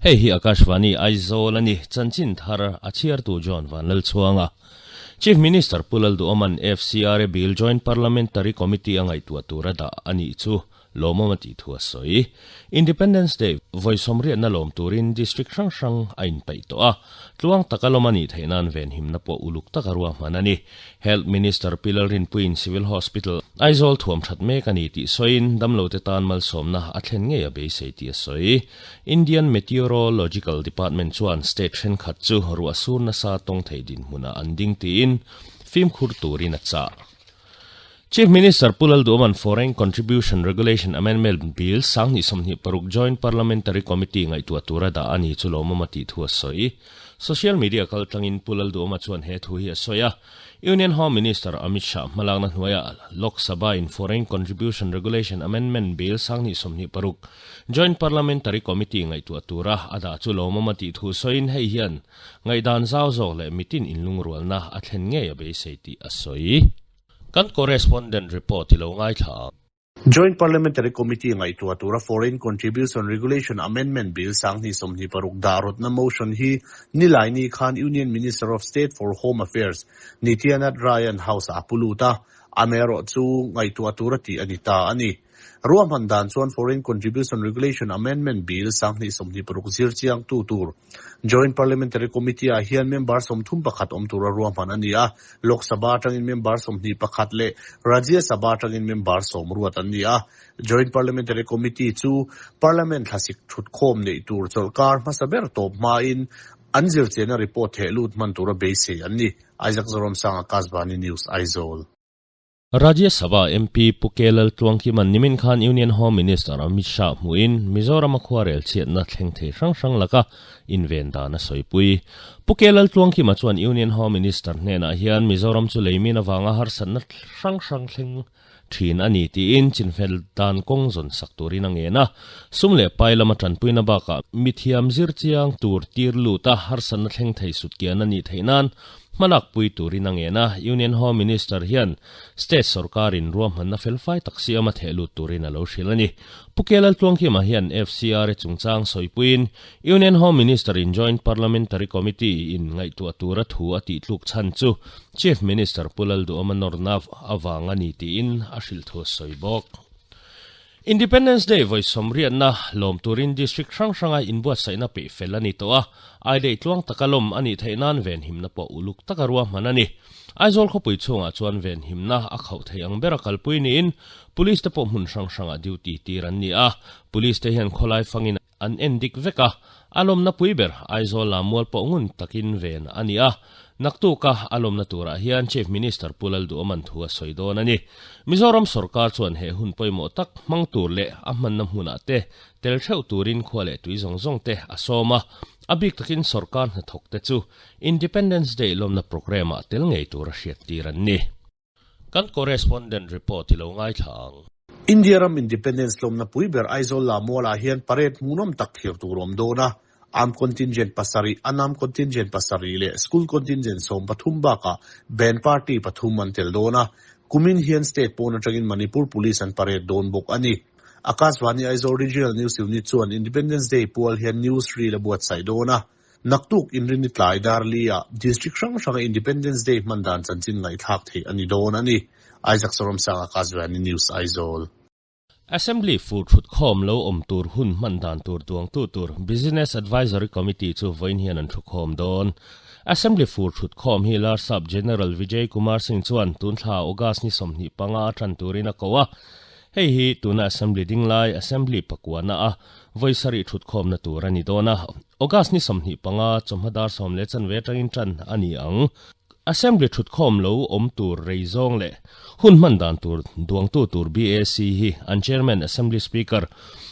Hei hi Akashvani Aizawl a ni, chanchin thar a chhiartu John Vanlalchhuanga. Chief Minister Pu Lalduhoma'n FCRA Bill Joint Parliamentary Committee a ngaihtuah tur a dah a nih chu lawmawm a tih thu a sawi. Independence Day vawi sawmriatna lawm turin district hrang hrang a inpeih tawh a, tluang taka lawm a nih theih nan venhimna pawh uluk taka ruahman a ni. Health Minister Pi Lalrinpuiin Civil Hospital, Aizawl thuam that mek a ni tih sawiin damlote tan malsawmna a thlen ngei a beisei tih a sawi. Indian Meteorological Department chuan state thenkhat chu ruah sur nasa tawng thei dinhmunah an ding tiin fimkhur turin a chah. Chief Minister Pu Lalduhoma'n Foreign Contribution Regulation Amendment Bill 2026 Joint Parliamentary Committee ngaihtuah tura dah a ni chu lawmawm a tih thu a sawi. Social media kaltlangin Pu Lalduhoma chuan he thu hi a sawi a. Union Home Minister Amit Shah hmalakna hnuaiah Lok Sabha in Foreign Contribution Regulation Amendment Bill 2026 Joint Parliamentary Committee ngaihtuah tura a dah chu lawmawm a tih thu sawiin hei hian Ngaihdan zau zawk leh mitin inlungrualna a thlen ngei a beisei tih a sawi. Kan correspondent report i lo ngaithla ang. Joint Parliamentary Committee ngaihtuah tura Foreign Contribution Regulation Amendment Bill 2026 dah rawtna motion hi Nilaini khan Union Minister of State for Home Affairs Nityanand Rai-a'n House-ah a pu lut a, amaherawhchu ngaihtuah tura tih a ni ta a ni. Ruahman dan chuan Foreign Contribution Regulation Amendment Bill 2026 zir chiangtu tur Joint Parliamentary Committee-ah hian member 31 awm tura ruahman a ni a, Lok Sabha atangin member 21 leh Rajya Sabha atangin member 10 ruat an ni a. Joint Parliamentary Committee chu Parliament thlasik thutkhawm neih tur chawlhkar hmasa ber tawp hmain an zirchianna report theh lut hman tura beisei an ni. Isaac Zoramsanga, Kasbani News, Aizawl. Rajya Sabha MP Pu K Laltluangkima'n nimin khan Union Home Minister Amit Shah hmuhin Mizorama khuarel chhiatna thleng thei hrang hrang laka inven dan a sawipui. Pu K Laltluangkima chuan Union Home Minister hnenah hian Mizoram chu leimin avanga harsatna hrang hrang thleng thin a ni tiin chinfel dan kawng zawn sak turin a ngen a. Sum leh pai lama tanpuina bakah mithiam zir chiang tur tir lut a harsatna thleng thei sutkian a nih theih nan Hmalakpui turin a ngen a, Union Home Minister hian State sorkarin ruahmanna felfai tak siama theh lut turin a lo hrilh a ni. Pu K Laltluangkima hian FCRA chungchang sawipuiin Union Home Minister-in Joint Parliamentary Committee in ngaihtuah tura thu a tihtluk chhan chu Chief Minister Pu Lalduhawma nawrna avang a ni tiin a hrilh thu a sawi bawk. Independence Day vawi sawmriatna lawm turin District hrang hranga inbuatsaihna peih fel a ni tawh a, ai daih tluang taka lawm a nih theih nan venhimna pawh uluk taka ruahman a ni. Aizawl khawpui chhungah chuan venhimna a khauh thei ang bera kalpui niin Police te pawh hmun hrang hrangah duty tir an ni a, Police te hian khawlai fangin an en dik vek a, a lawmna pui ber Aizawl lam mual pawh ngun takin ven a ni a, naktuka a lawmna turah hian Chief Minister Pu Lalduhawman thu a sawi dawn a ni. Mizoram sorkar chuan he hun pawimawh tak hmang tur leh a hmanna hmunah te tel theuh turin khua leh tui zawng zawng te a sawm a, a bik takin sorkar hnathawk te chu Independence Day lawmna programme-ah tel ngei tura hriattir an ni. Kan correspondent report i lo ngaithla ang. India ram Independence lawmna pui ber Aizawl la mualah hian parade hmuhnawm tak thlir tur a awm dawn a, Armed Contingent pasarih, Unarmed Contingent pasarih leh School Contingent 13 bakah Band Party pathum an tel dawn a, kumin hian state pawn atangin Manipur Police an parade dawn bawk a ni. Akashvani Aizawl Regional News Unit chuan Independence Day pual hian news reel a buatsaih dawn a. Naktuk Inrini tlai Darli-ah District hrang hranga Independence Day hman dan chanchin ngaihthlak theih a ni dawn a ni. Isaac Soromsanga Kazvani News Aizawl. Assembly fur thutkhawm lo awm tur hun hman dan tur duangtu tur Business Advisory Committee chu vawiin hian an thukhawm dawn. Assembly fur thutkhawm hi Larsap General Vijay Kumar Singh chuan tun thla August ni 25 a tan turin a ko a. Hei hi tuna Assembly ding lai Assembly pakuana a vawi sarih thutkhawmna tur a ni dawn a. August ni 25 chawhma dar sawm leh chanve atangin tan a ni ang. Assembly thutkhawm lo awm tur rei zawng leh hun hman dan tur duangtu tur BAC hi an Chairman Assembly Speaker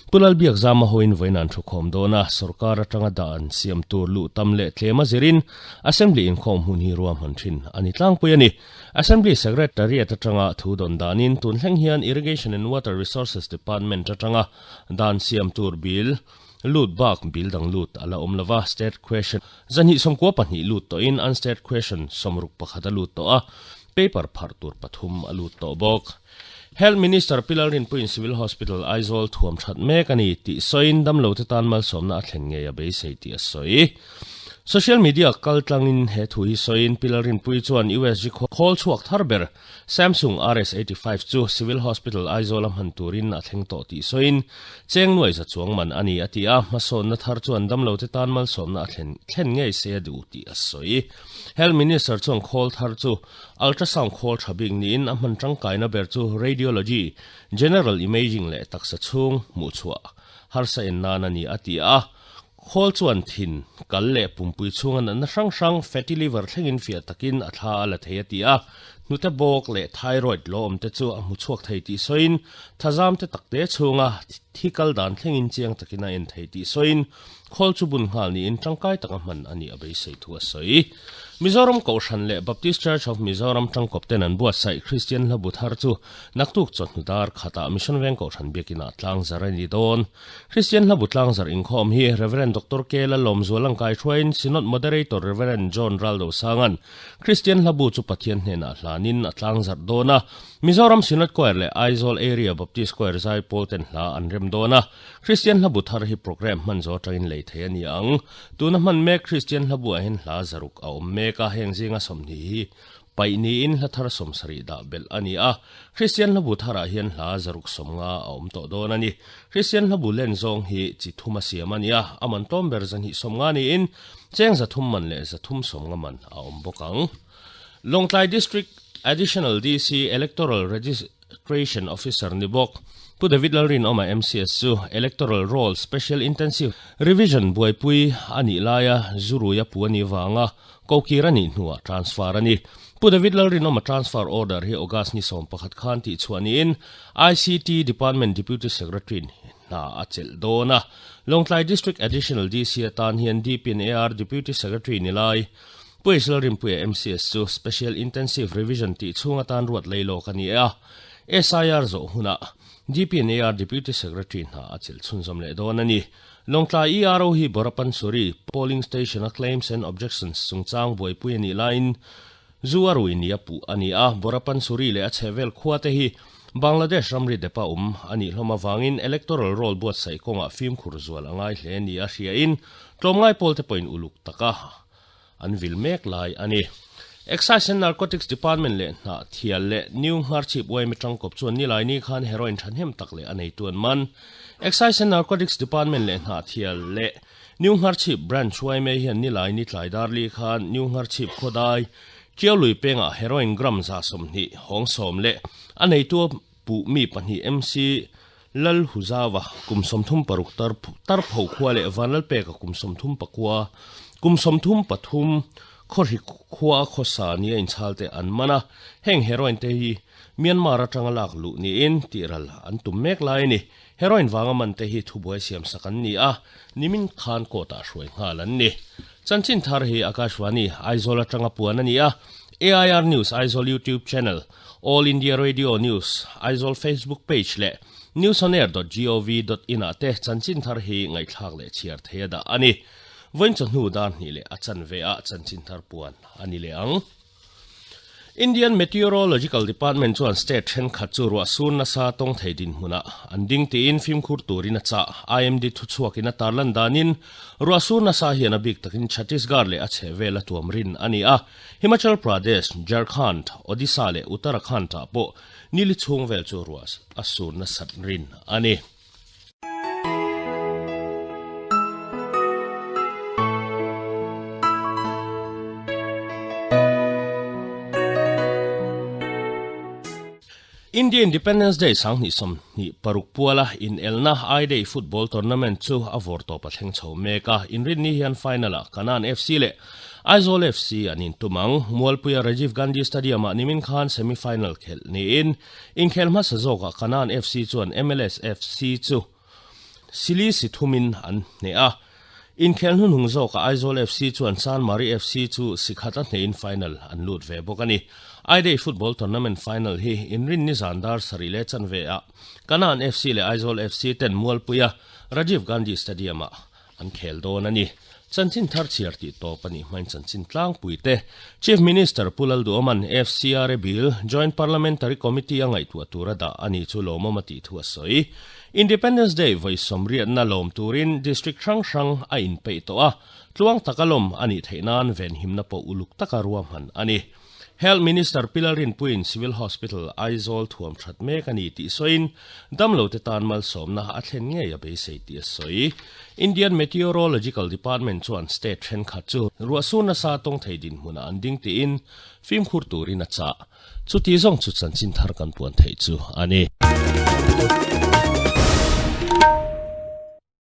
Pu Lalbiakzama hoin vawiin an thukhawm dawn a, sorkar atanga dan siam tur luh tam leh tlem a zirin Assembly inkhawm hun hi ruahman thin a ni tlangpui a ni. Assembly Secretariat atanga thu dawn danin tun thleng hian Irrigation and Water Resources Department atanga dan siam tur bill lut bak bill dang lut a la awm lova, State Question 294 lut tawhin Unstate Question 61 a lut tawh a. Paper pharh tur pathum a lut tawh bawk. Health Minister Pi Lalrinpuiin Civil Hospital Aizawl thuam that mek a ni tih sawiin damlote tan malsawmna a thlen ngei a beisei tih a sawi. Social media kaltlangin he thu hi sawiin Pi Lalrinpuii chuan USG khawl chhuak thar ber Samsung RS 85 chu Civil Hospital Aizawl a hman turin a thleng tawh tih sawiin cheng nuai za chuang man a ni a ti a, hmasawnna thar chuan damlote tan malsawmna a thlen thlen ngei se a duh tih a sawi. Health Minister chuan khawl thar chu Ultrasound khawl tha bik niin a hman tangkaina ber chu Radiology, General Imaging leh taksa chhung hmuhchhuah harsa en nan a ni a ti a. Khawl chuan thin, kal leh pumpui chhunga natna hrang hrang, fatty liver thlengin fiah takin a thla a la thei a ti a. Hnute bawk leh thyroid lawm te chu a hmu chhuak thei tih sawiin, thazam te takte chhunga thi kal dan thlengin chiang takin a en thei tih sawiin, Khawl chu bun nghal niin tangkai taka hman a nih a beisei thu a sawi. Mizoram Kohhran leh Baptist Church of Mizoram tangkawp ten an buatsaih Kristian hlabu thar chu naktuk chawhnu dar khatah Mission Veng Kohhran biakinah tlangzar a ni dawn. Kristian hlabu tlangzar inkhawm hi Rev. Doctor K. Lalawmzualan kaihruaiin Synod Moderator Rev. John Raldosangan Kristian hlabu chu Pathian hnenah hlanin a tlangzarh dawn a, Mizoram Synod Choir leh Aizawl Area Baptist Choir zaipawl ten hla an rem dawn a. Kristian hlabu thar hi programme hman zawh atangin lei thei a ni ang. Tuna hman mek Kristian hlabu ah hian hla zaruk a awm mek a, heng zinga 20 hi paih niin hla thar 70 dah belh a ni a. Kristian hlabu tharah hian hla zaruk 50 a awm tawh dawn a ni. Kristian hlabu len zawng hi chi thum a siam a ni a, a man tlawm ber 250 niin cheng 300 man leh 350 man a awm bawk ang. Lawngtlai District Additional DC Electoral Registration Officer ni bawk. Pu David Lalrinawma MCS chu Electoral Roll Special Intensive Revision buaipui a nih laia zu rui a pu a nih vanga kokir a nih hnuah transfer a ni. Pu David Lalrinawma transfer order hi August ni 11 khan tihchhuah niin ICT Department Deputy Secretary hna a chelh dawn a. Lawngtlai District Additional DC atan hian DPNAR Deputy Secretary ni lai Pu Israel Rinpuia MCS chu Special Intensive Revision tih chhung atan ruat lei lawk a ni a, SIR zawh hunah DPNAR Deputy Secretary hna a chelh chhunzawm leh dawn a ni. Lawngtlai ERO hi Borapansuri Polling Station-a Claims and Objections chungchang buaipui a nih laiin zu a rui ni a puh a ni a, Borapansuri leh a chhehvel khuate hi Bangladesh ramri depa awm a nih hlawm avangin Electoral Roll buatsaih kawngah fimkhur zual a ngai hle ni a hriain tlawmngai pawlte pawhin uluk taka an vil mek lai a ni. Excise and Narcotics Department leh hnah thial leh New Ngharchhip yma tangkawp chuan Nilaini khan heroin thahnem tak leh a neitu an man. Excise and Narcotics Department leh hnah thial leh New Ngharchhip Branch yma hian Nilaini tlai darli khan New Ngharchhip khawdai Tiau lui pengah heroin gram 120 hawng sawm leh a neitu puh mi pahnih MC Lalhuzawa kum 36 tar tarpho khua leh Vanlalpeka kum 34 kum 33 khawhri khua khawsa nia inchhalte an man a, heng heroin te hi Myanmar atanga lak luh niin tihral an tum mek lai a ni. Heroin vanga man te hi thubuai siamsak an ni a, nimin khan court ah hruai nghal an ni. Chanchin thar hi Akashvani, Aizawl atanga puan a ni a, AIR News Aizawl YouTube channel, All India Radio News, Aizawl Facebook page leh newsonair.gov.in ah te chanchin thar hi ngaihthlak leh chhiar thei a dah a ni. Vawiin chawhnu dar hnih leh a chanve ah chanchin thar puan a ni leh ang. Indian Meteorological Department chuan state thenkhat chu ruah sur nasa tawng thei dinhmunah an ding tiin fimkhur turin a chah. IMD thuchhuakin a tarlan danin ruah sur nasa hian a bik takin Chhattisgarh leh a chhehvel a tuam rin a ni a. Himachal Pradesh, Jharkhand, Odisha leh Uttarakhand-ah pawh nili chhung vel chu ruah a sur nasat rin a ni. India Independence Day 2026 puala inelna I-Day Football Tournament chu a vawrtawp a thleng chho mek a, inrinni hian final-ah Kanan FC leh Aizawl FC an intum ang. Mualpuia Rajiv Gandhi Stadium-ah nimin khan semi-final khelh niin inkhel hmasa zawkah Kanan FC chuan MLS FC chu sili si thumin an hneh a. Inkhel hnuhnung zawkah Aizawl FC chuan Chanmari FC chu si khat a hnehin final an lut ve bawk a ni. I-Day Football Tournament final hi inrin nizan dar sarih leh chanve ah Kanan FC leh Aizawl FC ten Mualpuia Rajiv Gandhi Stadium-ah an khel dawn a ni. Chanchin thar chhiar tih tawp a nih hmain chanchin tlangpui te Chief Minister Pu Lalduhawma'n FCRA Bill Joint Parliamentary Committee a ngaihtuah tura dah a nih chu lawmawm a tih thu a sawi. Independence Day vawi sawmriatna lawm turin District hrang hrang a inpeih tawh a, tluang taka lawm a nih theih nan venhimna pawh uluk taka ruahman a ni. Health Minister Pi Lalrinpuiin Civil Hospital, Aizawl thuam that mek a ni tih sawiin, damlote tan malsawmna a thlen ngei a beisei tih a sawi. Indian Meteorological Department chuan state thenkhat chu ruahsur nasa tawng thei dinhmunah an ding tiin fimkhur turin a chah. Chuti zawng chu chanchin thar kan puan theih chu a ni.